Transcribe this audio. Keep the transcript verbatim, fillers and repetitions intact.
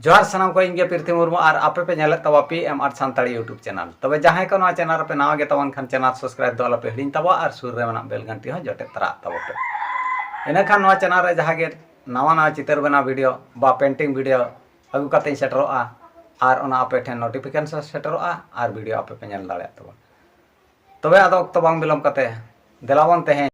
ᱡᱚᱦᱟᱨ ᱥᱟᱱᱟᱢ ᱠᱚ, ᱤᱧ ᱜᱮ ᱯᱨᱤᱛᱷᱤ ᱢᱩᱨᱢᱩ ᱟᱨ ᱟᱯᱮ ᱯᱮ ᱧᱮᱞᱮᱫ ᱛᱟᱵᱚᱱᱟ P M Art Santali YouTube channel᱾ ᱛᱚᱵᱮ ᱡᱟᱦᱟᱸᱭ ᱠᱚ ᱱᱚᱣᱟ channel ᱨᱮᱯᱮ ᱱᱟᱣᱟ ᱜᱮ ᱛᱟᱵᱚᱱ ᱠᱷᱟᱱ channel subscribe ᱫᱚ ᱟᱞᱚᱯᱮ ᱦᱤᱲᱤᱧ ᱛᱟᱵᱚᱱᱟ ᱟᱨ ᱥᱩᱨ ᱨᱮ ᱢᱮᱱᱟᱜ bell ᱜᱷᱟᱱᱴᱤ ᱦᱚᱸ ᱡᱚᱴᱮᱫ ᱛᱟᱨᱟ ᱟᱜ ᱛᱟᱵᱚᱱ ᱯᱮ᱾ ᱤᱱᱟᱹᱠᱷᱟᱱ ᱱᱚᱣᱟ channel ᱨᱮ ᱡᱟᱦᱟᱸ ᱜᱮ ᱱᱟᱣᱟ ᱱᱟᱣᱟ ᱪᱤᱛᱟᱹᱨ ᱵᱮᱱᱟᱣ video ᱵᱟ painting video ᱟᱹᱜᱩ ᱠᱟᱛᱮᱧ ᱥᱮᱴᱮᱨᱚᱜᱼᱟ ᱟᱨ ᱚᱱᱟ ᱟᱯᱮ ᱴᱷᱮᱱ notification ᱥᱮᱴᱮᱨᱚᱜᱼᱟ ᱟᱨ video ᱟᱯᱮ ᱯᱮ ᱧᱮᱞ ᱫᱟᱲᱮᱭᱟᱜ ᱛᱟᱵᱚᱱᱟ᱾ ᱛᱚᱵᱮ ᱟᱫᱚ ᱚᱠᱛᱚ ᱵᱟᱝ ᱵᱤᱞᱚᱢ ᱠᱟᱛᱮ ᱫᱮᱞᱟ ᱵᱚᱱ ᱛᱮᱦᱮᱧ